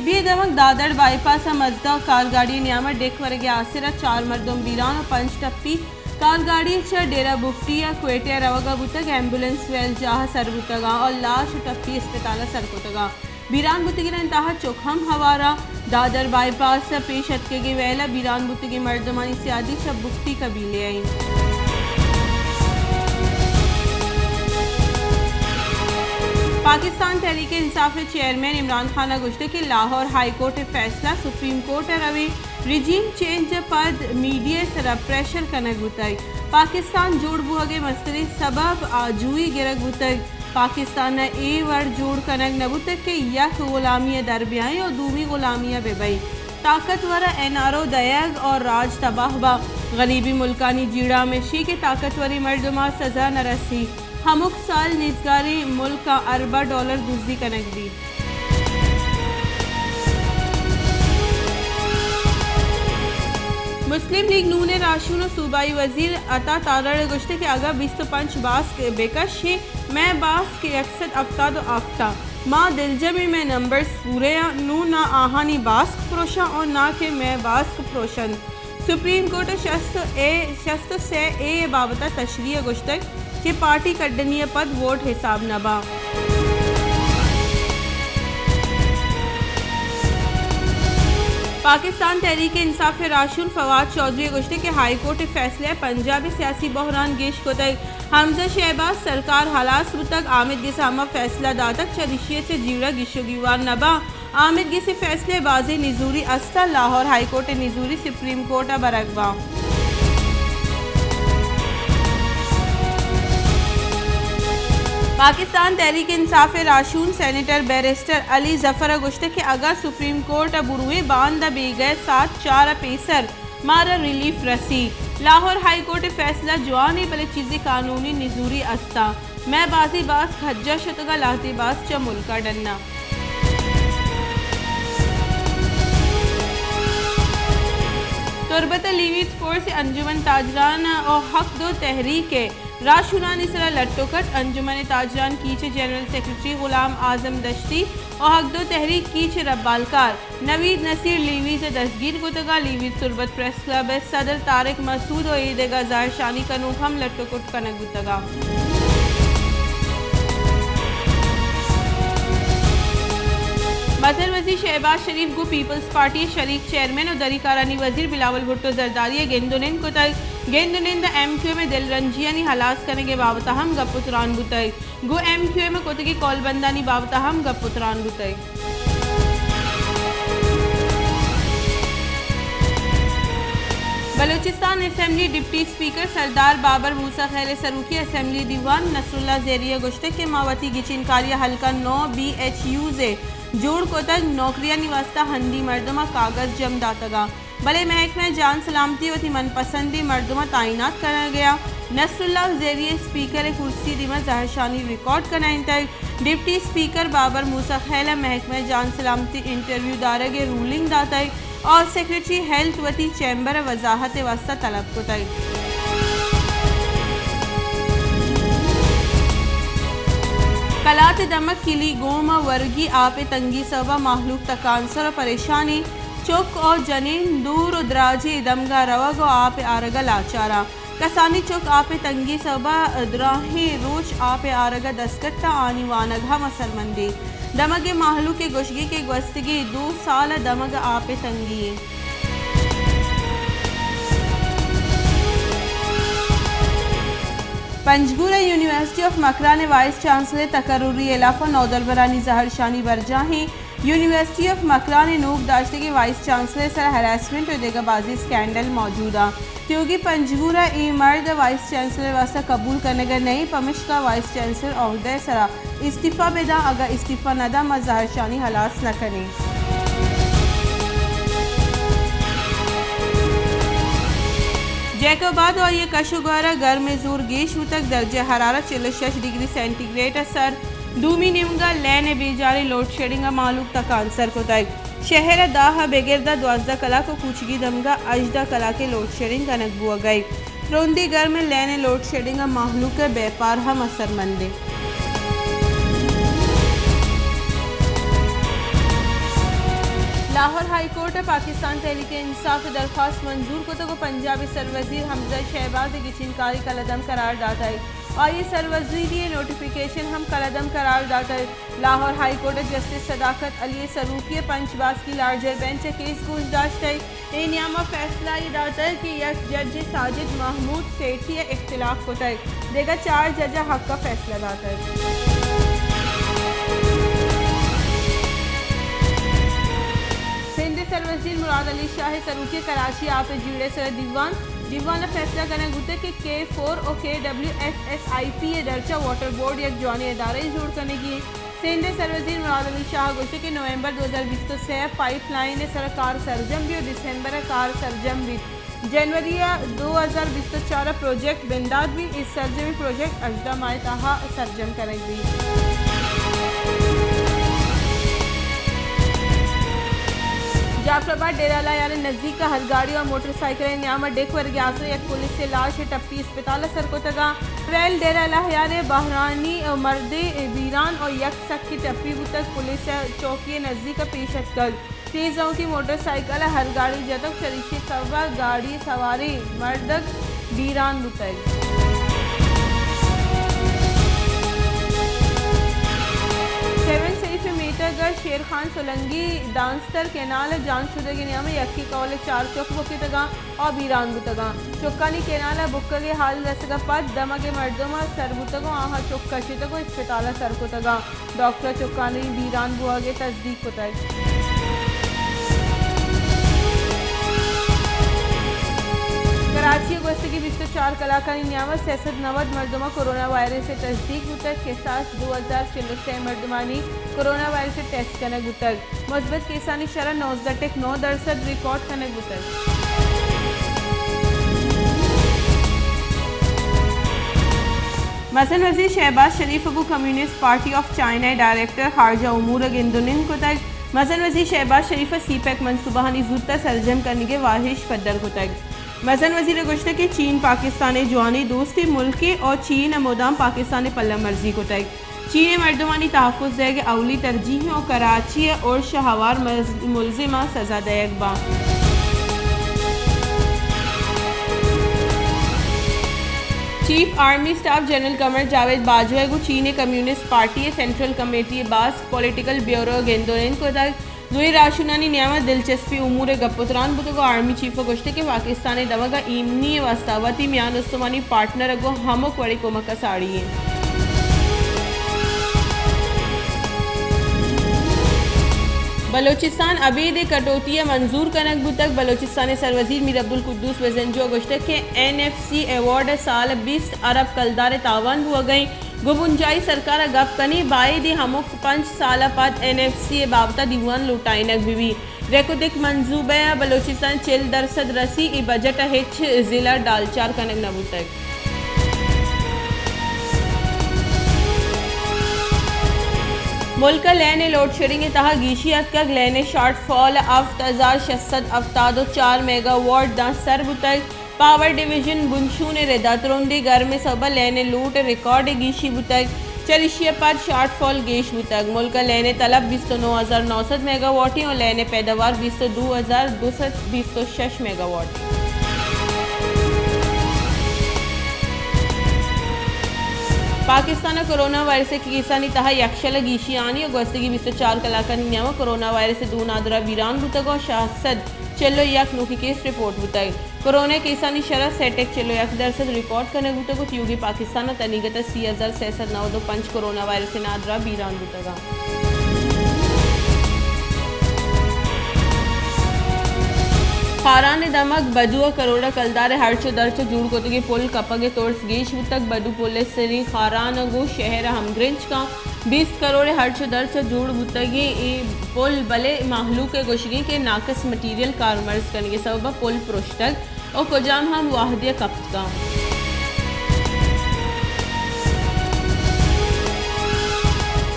بی دمگ دادڑ بائی پاس ءَ مزدا کارگاڑی ءِ نیام ءَ ڈیک ورگ ءِ آسر ءَ چار مردم بیران ءُ پنچ ٹپی۔ کارگاڑی چہ ڈیرہ بگٹی ءَ کوئٹہ ءَ روگ ءَ بوتگ، ایمبولینس ویل جاہ ءَ سر بوتگ ءُ لاش ءُ ٹپی اسپتال ءَ سر کتگ۔ بیران بوتگینانی تہا چک ہم ہوار اَنت۔ دادر بائی پاس ءَ پیش اتکگیں ویل ءَ بیران بوتگیں مردمانی سیادی چہ بگٹی قبیلہ ءَ اِنت۔ پاکستان تحریک انصاف ءِ چیئرمین عمران خان ءَ گوشتگ کہ لاہور ہائی کورٹ ءِ فیصلہ سپریم کورٹ ءَ رویں، رجیم چینج ءَ پد میڈیا ءِ سرا پریشر کنگ بوتگ۔ پاکستان جوڑ بوہگ ءِ مستریں سبب آجوئی گرگ بوتگ۔ پاکستان ءَ اے وڑ جوڑ کنگ نہ بوتگ کہ یک غلامی ءَ در بیائیں ءُ دومی غلامی ءَ بہ بئیں۔ طاقتور ءَ این آر او دئیگ ءُ راج تباہ با۔ غریبیں ملکانی جیڑہ ہمیشی کہ طاقتوریں مردماں سزا نہ رسی۔ ہمک سال نیزگاریں ملکاں ارباں ڈالر دزی کنگ بیت۔ مسلم لیگ نون ءِ راہشون ءُ صوبائی وزیر عطا تارڑ ءَ گوشتگ کہ اگاں بیست ءُ پنچ باسک بہ کشیں، مئے باسک یک سد ہفتاد ءُ ہفت اَنت۔ ما دلجم ایں، مئے نمبرز پورے اَنت، نوں نہ آہانی باسک پروشاں ءُ نہ کہ مئے باسک پروشنت۔ سپریم کورٹ ءَ شست ءُ اے، شست ءُ سے اے ءِ بابت ءَ تشریح ءَ گوشتگ کہ پارٹی کڈنی ءَ پد ووٹ حساب نہ باں۔ پاکستان تحریک انصاف ءِ راہشون فواد چوہدری ءَ گوشتگ کہ ہائی کورٹ ءِ فیصلہ ءَ پنجاب ءِ سیاسی بحران گیش کتگ۔ حمزہ شہباز سرکار ہلاس بوتگ، آمید گس ءَ ہما فیصلہ داتگ، چریشی ءَ چہ جیڑہ گیش ءُ گیوار نہ باں۔ آمید گس ءِ فیصلہ ءَ بازیں نزوری است اَنت، لاہور ہائی کورٹ ءِ نزوری سپریم کورٹ ءَ برگ باں۔ پاکستان تحریک انصاف ءِ راہشون سینیٹر بیرسٹر علی ظفر ءَ گوشتگ کہ اگاں سپریم کورٹ ءَ بروئیں باند ءَ بیگہ ءَ ساعت چار ءَ پیسر مارا ریلیف رسی۔ لاہور ہائی کورٹ ءِ فیصلہ جوان ایں، بلے چیزے قانونی نزوری است اَنت۔ مئے بازیں باسک حج ءَ شتگ ءُ لہتے باسک چہ ملک ءَ ڈن اَنت۔ تربت ءَ لیویز فورس ءِ انجمن تاجران ءُ حق دو تحریک ءِ راہشونانی سرا لٹ ءُ کٹ۔ انجمن تاجران کیچ ءِ جنرل سیکرٹری غلام اعظم دشتی ءُ حق دو تحریک کیچ ءِ ربالکار نوید نصیر لیویز ءَ دزگیر کتگ اَنت۔ لیویز تربت پریس کلب ءِ صدر طارق مسعود ءُ اے دگہ زہرشانی کنوک ہم لٹ ءُ کٹ کنگ بوتگ اَنت۔ مزن وزیر شہباز شریف گوں پیپلز پارٹی ءِ شریک چیئرمین ءُ دری کارانی وزیر بلاول بھٹو زرداری ءَ گند ءُ نند کتگ۔ گند ءُ نند ءَ ایم کیو ایم ءِ دلرنجیانی ہلاس کنگ ءِ بابت ءَ ہم گپ ءُ تران بوتگ۔ گوں ایم کیو ایم ءِ کتگیں کولبندانی بابت ءَ ہم گپ ءُ تران بوتگ۔ بلوچستان اسمبلی ڈپٹی اسپیکر سردار بابر موسی خیل ءِ سروکی اسمبلی دیوان نصراللہ زیری ءَ گوشتگ کہ ما وتی گچینکاری ءِ ہلکا نو بی ایچ یوز ءِ جوڑ کتگ، نوکریانی واستہ ہندی مردماں کاگد جم داتگ اَنت۔ بلے محکمہ جان سلامتی وتی من پسندیں مردماں تعینات کنگ ءَ اَنت۔ نصراللہ زیری ءَ اسپیکر ءِ کرسی ءِ دیما زہرشانی ریکارڈ کنائینتگ۔ ڈپٹی اسپیکر بابر موسی خیل ءَ محکمہ جان سلامتی انٹرویو دارگ ءِ رولنگ داتگ اور سیکرٹری ہیلتھ وتی چیمبر ءَ وضاحت ءِ واستہ طلب کتگ۔ کلات ءِ دمگ کلی گوم ءَ ورگی آپ ءِ تنگی سبب ءَ مہلوک تکانسر ءُ پریشان اِنت۔ چک ءُ جنین دور ءُ دراجیں دمگاں روگ ءُ آپ ءِ آرگ ءَ لاچار اَنت۔ کسانیں چک آپ ءِ تنگی سبب ءَ دراہیں روچ آپ ءِ آرگ ءَ دست کٹ اَنت، آہانی وانگ ہم اثرمند اِنت۔ دمگ ءِ مہلوک ءِ گوشگ اِنت کہ گوستگیں دو سال ءَ دمگ ءَ آپ ءِ تنگی اِنت۔ پنجگور ءَ یونیورسٹی آف مکران ءِ وائس چانسلر ءِ تقرری ءِ ہلاپ ءَ نودربرانی زہرشانی برجاہ اِنت۔ یونیورسٹی آف مکران ءِ نوک داشتگیں وائس چانسلر ءِ سرا ہراسمنٹ ءُ دگہ بازیں سکینڈل موجود اَنت۔ تیوگیں پنجگور ءَ اے مرد ءَ وائس چانسلر ءِ واستہ قبول کنگ ءَ نہ اِنت، پمشکا وائس چانسلر ءِ عہدہ ءِ سرا استعفی بہ دنت، اگاں استعفی نہ دنت، ما زہرشانی ہلاس نہ کنیں۔ جیکب آباد ءُ آئی ءِ کش ءُ گور ءَ گرم ءِ زور گیش بوتگ، درجہ حرارت چل ءُ شش ڈگری سینٹی گریڈ ءَ سر۔ دومی نیمگ ءَ لین ءِ بیجاریں لوڈ شیڈنگ ءَ مہلوک تکانسر کتگ۔ شہر ءَ دہ ءَ بگر داں دوازدہ کلاک ءُ کوچگی دمگ ءَ ہژدہ کلاکے لوڈ شیڈنگ کنگ بوگ ءَ اِنت۔ ترندیں گرم ءِ لین ءِ لوڈ شیڈنگ ءَ مہلوک ءِ بیپار ہم اثرمند اِنت۔ کورٹ ءَ پاکستان تحریک انصاف ءِ درخواست منظور کتگ ءُ پنجاب ءِ سروزیر حمزہ شہباز ءِ گچین کاری کلعدم قرار داتگ۔ آئی ءِ سروزیری ءِ نوٹیفکیشن ہم کلعدم قرار داتگ۔ لاہور ہائی کورٹ ءَ جسٹس صداقت علی ءِ سروکی ءَ پنچ باسکی لارجر بینچ ءَ کیس گوش داشتگ۔ اے نیام ءَ فیصلہ ای داتگ کہ یک جج ساجد محمود سیٹھی ءَ اختلاف کتگ، دگہ چار جج ءِ حق ءَ فیصلہ داتگ۔ سندھ ءِ سروزیر مراد علی شاہ ءِ سروکی ءَ کراچی ءَ آپ ءِ جیڑہ ءِ سرا دیوان، دیوان ءَ فیصلہ کنگ بوتگ کہ کے فور ءُ کے ڈبلیو ایف ایس آئی پی ءِ درچ ءَ واٹر بورڈ یک جوانیں ادارہ ئے جوڑ کنگی انت۔ سندھ ءِ سروزیر مراد علی شاہ ءَ گوشت کہ نومبر دو ہزار بیست ءُ سئے ءَ پائپ لائن ءِ سرا کار سرجم بیت ءُ دسمبر ءَ کار سرجم بیت۔ جنوری ءَ دو ہزار بیست ءُ چار ءَ پروجیکٹ بندات بیت، اے سرجمیں پروجیکٹ ہژدہ ماہ ءِ تہا سرجم کنگ بیت۔ جعفر آباد ڈیرہ اللہ یار ءِ نزیک ءَ ہر گاڑی ءُ موٹر سائیکل ءِ نیام ءَ ڈیک ورگے آسر ءَ یک پولیس ءِ لاش ٹپی اسپتال ءَ سر کتگ۔ ویل ڈیرہ اللہ یار ءِ بہرانی بیران ءُ یک سکی ٹپی بوتگ، پولیس ءِ چوکی ءِ نزیک ءَ پیش اتکگ۔ تیز رونکی موٹر سائیکل ءَ ہر گاڑی جتگ، چریشی ءِ سبب ءَ گاڑی ءِ سواریں مردک بیران بوتگ۔ سیون شریف ءِ میتگ ءَ شیر خان سولنگی دانستر کینال ءَ جان شدگی نیام ءَ یکے کہول ءِ چار چک بکتگ اَنت ءُ بیران بوتگ اَنت۔ چکانی کینال ءَ بکگ ءِ ہال رسگ ءَ پد دمگ ءِ مردم ءَ سر بوتگ ءُ آہاں چک کشتگ ءُ اسپتال ءَ سر کتگ اَنت۔ ڈاکٹر ءَ چکانی بیران بوہگ ءِ تصدیق کتگ۔ کراچی ءَ گوستگیں بیست ءُ چار کلاکانی نیام ءَ سئے سد نود مردم ءَ کرونا وائرس ءِ تصدیق بوتگ، کساس دو ہزار چل ءُ سئے مردمانی کرونا وائرس ءِ ٹیسٹ کنگ بوتگ۔ مثبت کیسانی شرح نوزدہ ٹک نو درسد ریکارڈ کنگ بوتگ۔ مزن وزیر شہباز شریف ءَ گوں کمیونسٹ پارٹی آف چائنا ءِ ڈائریکٹر خارجہ امور ءَ گند ءُ نند کتگ۔ مزن وزیر شہباز شریف ءَ سی پیک منصوبہانی زوت ءَ سرجم کنگ ءِ واہش پدر کتگ۔ مزن وزیر ءَ گوشتگ کہ چین پاکستان ءِ جوانیں دوستیں ملکے ءُ چین ءَ مدام پاکستان ءِ پلہ مرزی کتگ۔ چین ءِ مردمانی تحفظ دئیگ ءِ اولی ترجیح اِنت ءُ کراچی ءِ ارش ءَ ہوار مز-، ملزم ءَ سزا دئیگ باں۔ Chief army staff general Qamar Javed Bajwa ءَ گوں چین ءِ کمیونسٹ پارٹی ءِ سینٹرل کمیٹی ءِ باسک پولیٹیکل بیورو ءَ گند ءُ نند کتگ۔ دوئیں راہشونانی نیام ءَ دلچسپیں امور ءِ گپ ءُ تران بوتگ ءُ آرمی چیف ءَ گوشتگ کہ پاکستان ءِ دمگ ءَ ایمنی ءِ واستہ وتی میان استمانی پارٹنر ءَ گوں ہمک وڑیں کمک ءَ ساڑی اِنت۔ بلوچستان ابید ءِ کٹوتی ءَ منظور کنگ بوتگ۔ بلوچستان ءِ سروزیر میر عبدالقدوس بزنجو ءَ گوشتگ کہ این ایف سی ایوارڈ ءَ سال ءَ بیست ارب کلدار ءِ تاوان بوگ ءَ اِنت۔ گوں بنجاہی سرکار ءَ گپ کنیں، بائدیں ہمک پنچ سال ءَ پد این ایف سی ءِ بابت ءَ دیوان لوٹائینگ بہ بیت۔ ریکودک منصوبہ ءَ بلوچستان چل درسد رسی، اے بجٹ ءَ ہچ ضلع ڈالچار کنگ نہ بوتگ۔ ملک ءَ لین ءِ لوڈشیڈنگ ءِ تہا گیشی اتکگ، لین ءِ شارٹ فال ہفت ہزار شش سد ہفتاد ءُ چار میگا واٹ داں سر بوتگ۔ پاور ڈویژن بنشون ءِ رد ءَ ترندیں گرم ءِ سبب ءَ لین ءِ لوٹ ءِ ریکارڈ ءَ گیشی بوتگ۔ چریشی ءَ پد شارٹ فال گیش بوتگ۔ ملک ءَ لین ءِ طلب بیست ءُ نو ہزار نو سد میگا واٹ اِنت ءُ لین ءِ پیداوار بیست ءُ دو ہزار دو سد بیست ءُ شش میگا واٹ اِنت۔ پاکستان ءَ کرونا وائرس ءِ کیسانی تہا یکشل ءَ گیشی آنی ءُ گوستگیں بیست ءُ چار کلاکانی نیام ءَ کرونا وائرس ءِ دو نادراہ بیران بوتگ ءُ شش سد چل ءُ یک نوکیں کیس رپورٹ بوتگ۔ کرونا ءِ کیسانی شرح سئے ٹک چل ءُ یک درسد ریکارڈ کنگ بوتگ ءُ تیوگیں پاکستان ءَ تنیگت ءَ سی ہزار سئے سد نود ءُ پنچ کرونا وائرس ءِ نادراہ بیران بوتگ اَنت۔ خاران ءِ دمگ بدو ءَ کروڑ ءَ کلدار ءِ ہرچ ءُ درچ ءَ جوڑ کتگیں پل کپگ ءِ ترس گیش بوتگ۔ بدو پل ءِ سریں خاران ءَ گوں شہر ءَ ہمگرنچ کنت۔ بیست کروڑ ءِ ہرچ ءُ درچ ءَ جوڑ بوتگیں اے پل، بلے مہلوک ءِ گوشگ اِنت کہ ناقص مٹیریل کارمرز کنگ ءِ سبب ءَ پل پرشتگ ءُ کجام ہم وہدے ءَ کپت کنت۔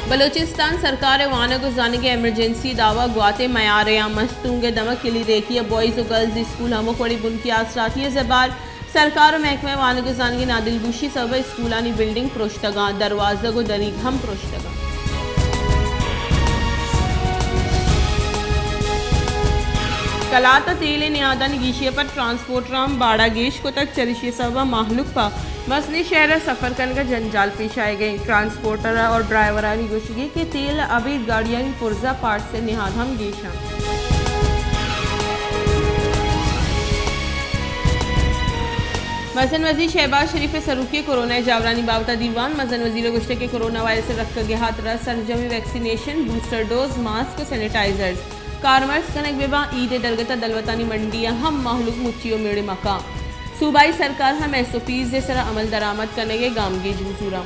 بلوچستان سرکار ءِ وانگ ءُ زانگ ءِ ایمرجنسی دعوی گوات ءِ میار ءَ اِنت۔ مستونگ ءِ دمگ کلی ریکی ءَ بوائز ءُ گرلز اسکول ہمک وڑیں بنکی آسراتی ءَ زبہر۔ سرکار ءُ محکمہ وانگ ءُ زانگ ءِ نادلگوشی ءِ سبب ءَ اسکولانی بلڈنگ پرشتگ اَنت، دروازگ ءُ دریگ ہم پرشتگ اَنت۔ کلات ءَ تیل ءِ نہادانی گیشی ءَ پد ٹرانسپورٹراں باڑہ گیش کتگ، چریشی ءِ سبب ءَ مہلوک پہ مزنیں شہر ءَ سفر کنگ ءَ جنجال پیش آیگ ءَ انت۔ ٹرانسپورٹر اور ڈرائیورانی گوشگ انت کہ تیل ءَ ابید گاڑیانی پرزا پارٹس ءِ نہاد ہم گیش انت۔ مزن وزیر شہباز شریف ءِ سروکی ءَ کورونا ءِ جاورانی بابت ءَ دیوان۔ مزن وزیر ءَ گوشتگ کہ کورونا وائرس ءِ رکگ ءِ ہاترا سرجمی ویکسینیشن، بوسٹر ڈوز، ماسک ءُ سینیٹائزرز کارمرز کنگ بہ باں، عید ءِ درگت ءَ دلوتانی منڈی ءَ ہم مہلوک مچی ءُ میڑ مکاں۔ صوبائی سرکار ہم ایس او پیز ءِ سرا عمل درآمد کنگ ءِ گامگیج بزوراں۔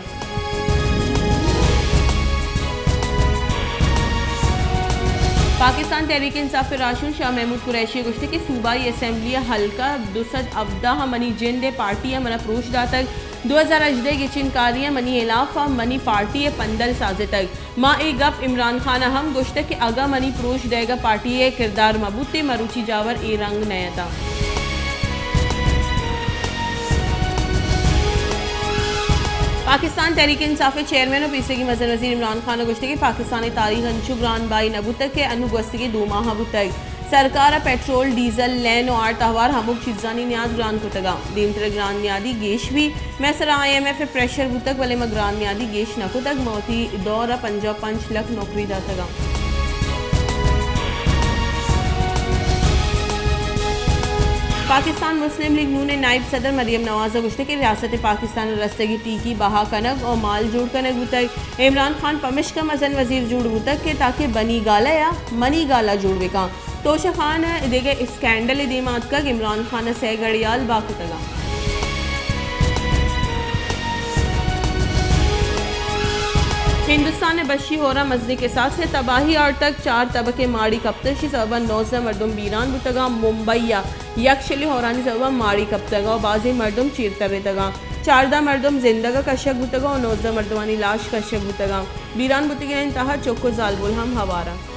پاکستان تحریک انصاف ءِ راہشون شاہ محمود قریشی ءَ گوشتگ کہ صوبائی اسمبلی ءِ حلقہ دو سد ہبدہ ءَ منی جند ءِ پارٹی ءَ منا پروش داتگ، دو ہزار ہژدہ ءِ گچین کاری ءَ منی ہلاف ءَ منی پارٹی ءَ پندل سازتگ۔ ما اے گپ عمران خان ءَ ہم گوشتگ کہ اگاں منی پروش دئیگ ءَ پارٹی ءِ کردار مہ بوتیں، مروچی جاور اے رنگ نہ اتاں۔ پاکستان تحریک انصاف ءِ چیئرمین ءُ پیسریگیں مزن وزیر عمران خان ءَ گوشتگ کہ پاکستان ءِ تاریخ انچو گران بہائی نہ بوتگ کہ انوں گوستگیں دو ماہ ءَ بوتگ۔ سرکار ءَ پٹرول، ڈیزل، لین ءُ آرت آہوار ہمک چیزانی نیاد گران کتگ اَنت۔ دیمتر ءَ گرانمیادی گیش بیت۔ مئے سرا آئی ایم ایف ءِ پریشر بوتگ، بلے ما گرانمیادی گیش نہ کتگ۔ ما وتی دور ءَ پنجاہ ءُ پنچ لکھ نوکری داتگ اَنت۔ پاکستان مسلم لیگ نون ءِ نائب صدر مریم نواز ءَ گوشتگ کہ ریاست پاکستان ءَ رستگیں ٹیکی بہا کنگ ءُ مال جوڑ کنگ بوتگ۔ عمران خان پمشکا مزن وزیر جوڑ بوتگ کہ تاکہ بنی گالہ ءَ منی گالہ جوڑ بہ کن۔ توشہ خان ءِ دگہ اسکینڈل ءِ دیما اتکگ، عمران خان ءَ سئے گڑیال بہا کتگ اَنت۔ ہندوستان ءِ بشی ہور ءَ مزنیں کساسے ءَ تباہی آرتگ، چار تبک ءِ ماڑی کپتگ، اشی سبب ءَ نوزدہ مردم بیران بوتگ اَنت۔ ممبئی ءَ یک شلی ہورانی سبب ءَ ماڑی کپتگ ءُ بازیں مردم چیر ترتگ اَنت۔ چاردہ مردم زندگ ءَ کشگ بوتگ اَنت ءُ نوزدہ مردمانی لاش کشگ بوتگ اَنت۔ بیران بوتگینانی تہا چک ءُ زالبول ہم ہوار اَنت۔